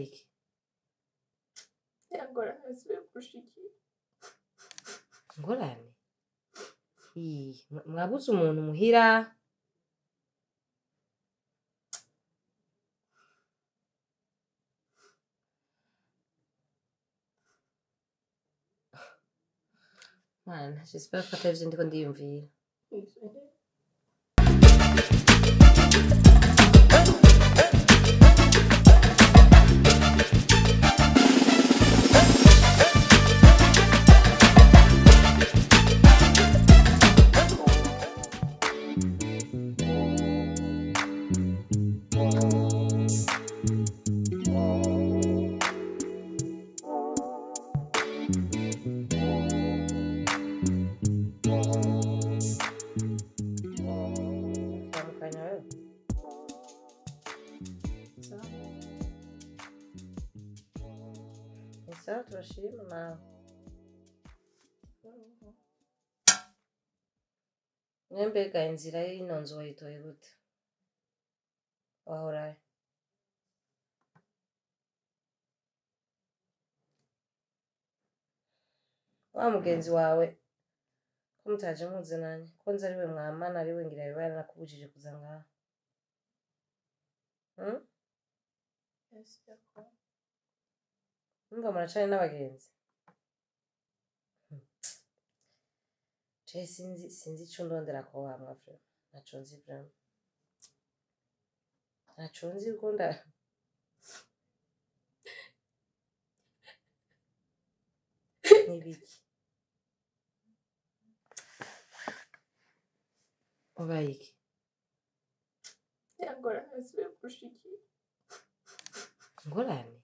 Iki? Yangorane asubiye gushikira. Ingorane? Ii, mwabuze umuntu muhira? Mana, j'espère ko atari ivyo ndiko ndiyumvira. Ivyo nyene. Turamukanya wewe? Sawa. Ni sawa, turashima nawe. Mwe mbega inzira y'ino nzu wayitoye gute? Wahorahe? Wa mugenzi wawe ko mutaje muzinanye, ko nzi ariwe mwamana, ariwe ngira yoba yaranakubujije kuza ngaha? Hmm? Numva muracari n'abagenzi? Je sinzi ico ndondera ko wamwa vraiment. Ntaco nzi vraiment. Ntaco nzi kuko nda Nibiki? Wabaye iki? Yangorane asubiye gushikira. Ingorane?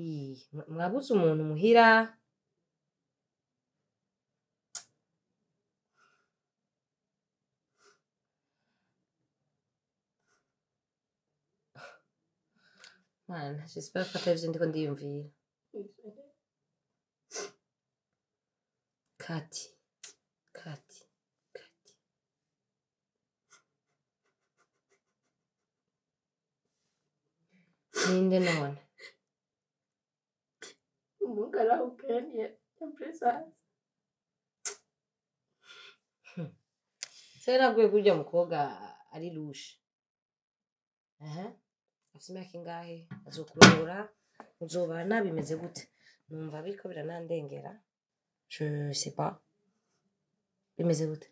Ii, mwabuze umuntu muhira? Mana, j'espère ko atari ivyo ndiko ndiyumvira. Ivyo nyene. Kati, Kati, Kati. Ninde none? Umuhungu arahukanye ya Presence. Se naguye kurya mukobwa ari lushe. Aha. Afise imyaka ingahe? Azokurongora? Muzobana bimeze gute? Numva biriko biranandengera. Je sais pas. Bimeze gute?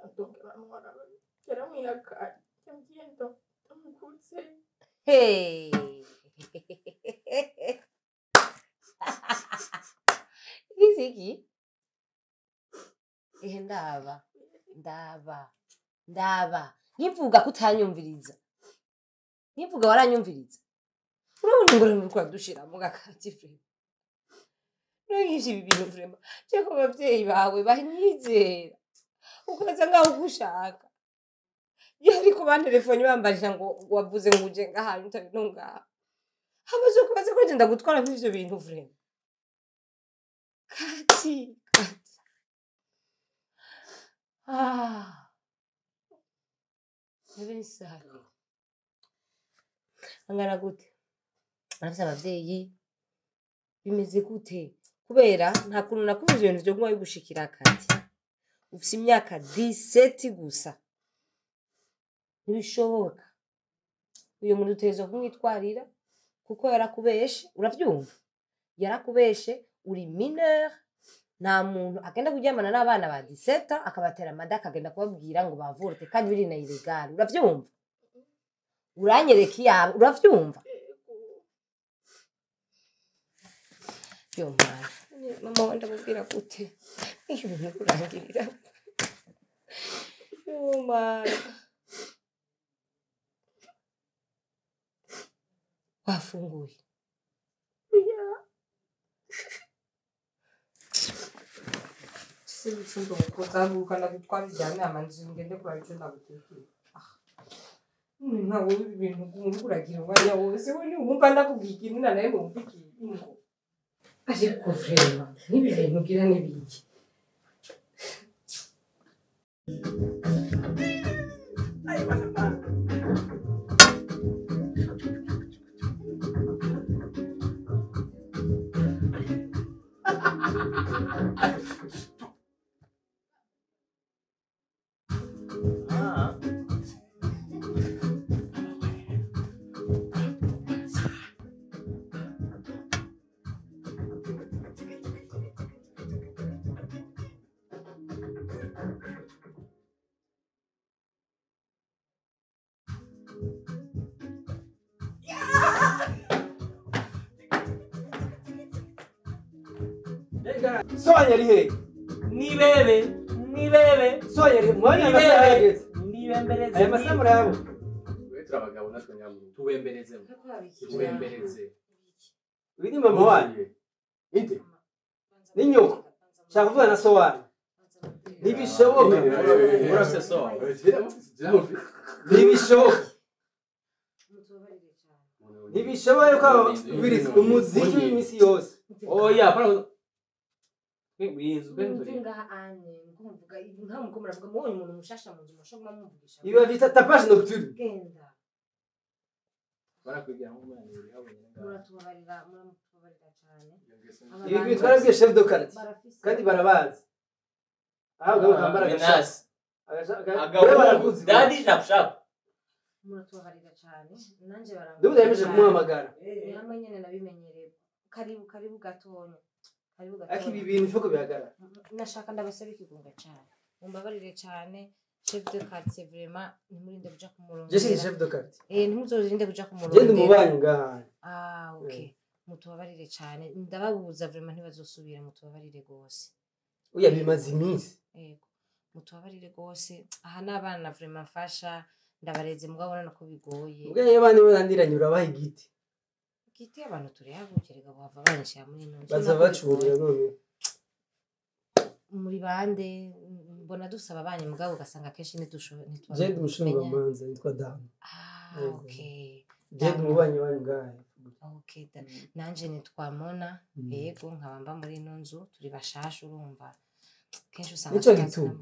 Andongera ntwara. Yaramwihakanye. Yambwiye ndo ndamukunze. Hey! Iki? Ehe, ndaba. Ndaba. Ndaba. Nkivuga ko utanyumviriza. Nkivuga waranyumviriza. Urabona ingorane uriko uradushiramo gakati vraiment. Urangije ibi bintu vraiment. Je ko abavyeyi bawe banyizera. Ukaza ngaho uko ushaka. Iyo ariko bantelefone bambarira ngo wavuze ngo uje ngaha utari no ngaha. Abazokubaza ko nje ndagutwara nk'ivyo bintu vraiment. Kati, Kati. Ah. Ntibisare. Angana gute? Arafise abavyeyi? Bimeze gute? Kubera nta kuntu nakumva ivyo bintu vyo kunywa bigushikira Kati. Ufise imyaka 17 gusa. Ntibishoboka. Uyu muntu utegerezwa kumwitwarira kuko yarakubeshe, uravyumva? Yarakubeshe, uri mineur, nta muntu agenda kuryamana n'abana ba 17 ans akabatera amada akagenda kubabwira ngo bavorte kandi biri na illegal, uravyumva? Uranyereka iyaba, uravyumva? Yo mana, mama we ndamubwira gute? Iyo bintu kurangirira. Yo mana. Wafunguye. Oya. Sibicumba kuzahuka ndagutwara ijyanama nzi ngende kuraba ico ndagutekera. Nka wowe ibi bintu uguma uragira umwanya wose we ntiwumva ndakubwiye ikintu na nawe wumva ikintu. Ariko vraiment n'ibi bintu ugira n'ibiki? Ay, mama. Reka sonya ari hehe? Nibebe, nibebe. Sonya ari mwanya amasaha yageze. Nibembereze. Aya masaha murayabona. Twe turabagabo natwe nyamuru. Tubembereze. Tubembereze. Uyu ni mama wanyu. Inde. Ni nyoko. Shaka kuvuga na so wanyu. Ntibishoboka. Urase so. Ntibishoboka. Ntibishoboka yuko ubiriza umuziki w'iminsi yose. Oya, para. Winzu bendure. Ibi bavyita tapage nocturne. Genda. Barakwigira nk'umwana uri habonye. Muratubabarira, muratubabarira cyane. Ibi bintu twarabwiye chef de quartier kandi barabazi. Ahubwo bakambara agashati. Agabo. Daddy shap shap. Muratubabarira cyane. Nanje baramubwira. Ndumva yemeje kumuhamagara. Ni hamwe nyene nabimenyereye. Karibu karibu gatonya. Karibu gatonya. Ariko ibi bintu foko bihagarara. Nashaka ndabasaba ikigunga cyane. Mumbabarire cyane. Chef de quartier vraiment ntimurinde kuja kumurondera. Je suis chef de quartier. Ntimuzorinde kuja kumurondera. Je ndi mubanyi ngaha. Ah, okay. Mutubabarire cyane. Ndababuza vraiment ntibazosubira, mutubabarire gose. Oya bimaze iminsi. Yego. Mutubabarire gose. Aha n'abana vraiment mfasha ndabareze mugabona nako bigoye. Mbwa iyo abana bananiranye urabaha igiti. Igiti abantu turihagukerega bava banshira muri ino nzu. Baza bacurira none. Muri bande mbona dusaba abanye mugabo ugasanga kenshi ntitubamenya. Je ndi umushingwamanza nitwa Damu. Ah, okay. Je ndi umubanyi wanyu ngaha. Okay, nanje nitwa Mona. Yego nkaba mba muri ino nzu turi bashasha urumva. Kenshi usanga nico gituma.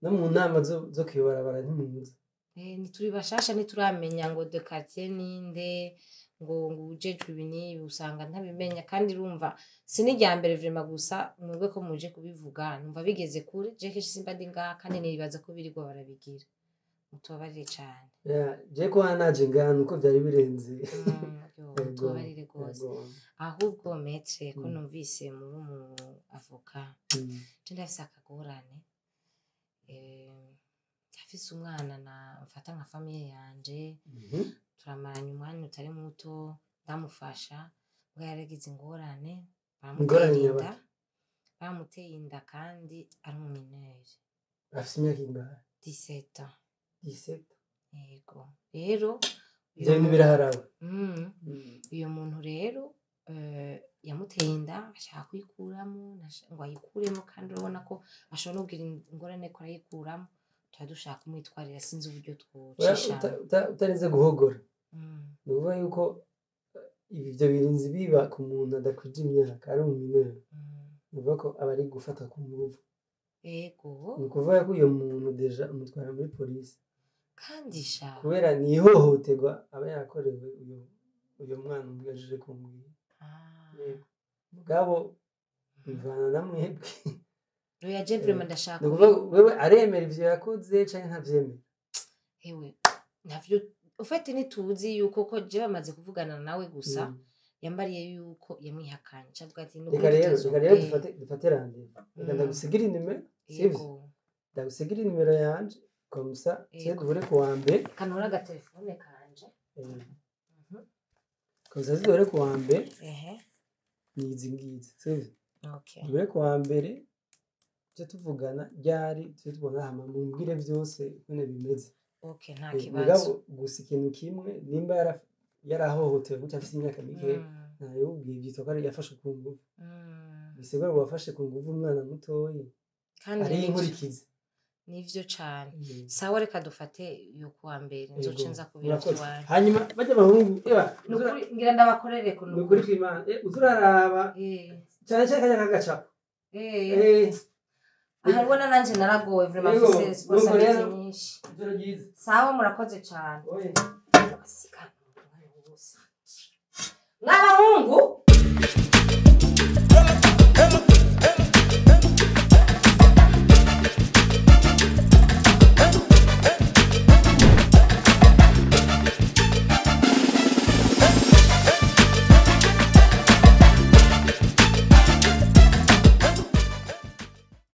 No mu nama zo kwibarabara ntimuzi. Ntituri bashasha ntituramenya ngo de quartier ninde ngo ujejwe ibi n'ibi usanga ntabimenya kandi urumva sinirya mbere vraiment gusa mwebwe ko muje kubivuga numva bigeze kure je kenshi simba ndi ngaha kandi nibaza ko birirwa barabigira. Mutubabarire cyane. Je ko naje ngaha nuko byari birenze. Mutubabarire gose. Ahubwo maître ko numvise muri mu avocat. Je ndafise akagorane. Ndafise umwana na mfata nka famille yanje. Turamaranye umwanya utari muto ndamufasha mbwa yaragize ingorane baramuteye inda kandi ari mu mineur. Afise imyaka ingahe? 17 ans. 17? Yego. Rero ivyo bintu biraharawe. Uyo muntu rero yamuteye inda ashaka kuyikuramo ngo ayikuremo kandi urabona ko ashobora no kugira ingorane ko arayikuramo. Tuba dushaka kumwitwarira sinzi uburyo twocisha. Utarinze guhogora. Ni ukuvuga yuko ibyo birinzi biba ku muntu adakwije imyaka ari mu mineur. Ni ukuvuga ko aba ari gufata ku nguvu. Yego. Ni ukuvuga ko uyo muntu deja amutwara muri polisi. Kandi sha. Kubera ni ihohoterwa aba yakorewe uyo mwana umubajije kumbwira. Yego. Mugabo bivana na mwebwe. Oya je vraiment ndashaka. Ni ukuvuga wewe aremera ivyo yakoze canke ntavyemera? Hewe ntavyo ufite ntituzi yuko ko je bamaze kuvugana nawe gusa yambariye yuko yamwihakanye cavuga ati nuko reka rero dufate rendez-vous. Reka ndagusigira inimero sivyo? Ndagusigira inimero yanje comme ça tse duhure ku wa mbere. Kanora agatelefone kanje. Comme ça duhure ku wa mbere. Nizi ngizi sivyo? Okay. Duhure ku wa mbere tuje tuvugana ryari tuje tubona hama mumbwire vyose ukuntu bimeze. Okay, nta kibazo. Mugabo gusa ikintu kimwe nimba yarahohotewe gutya afise imyaka mike ntayubwiye byitwa ko yafashe ku nguvu. Bisigura ngo wafashe ku nguvu umwana mutoyi. Kandi ari inkurikizi. Nivyo cane. Sawa reka dufate yo kuwa mbere nzoce nza kubira kiwanje. Hanyuma bajya abahungu eba nukuri ngira ndabakorere ko nukuri kw'Imana uzuraraba cyane cyane kajya kagacapo. Aha ubona nanje naragowe vraiment mfise responsabilité nyinshi. Sawa murakoze cyane. Mwabahungu.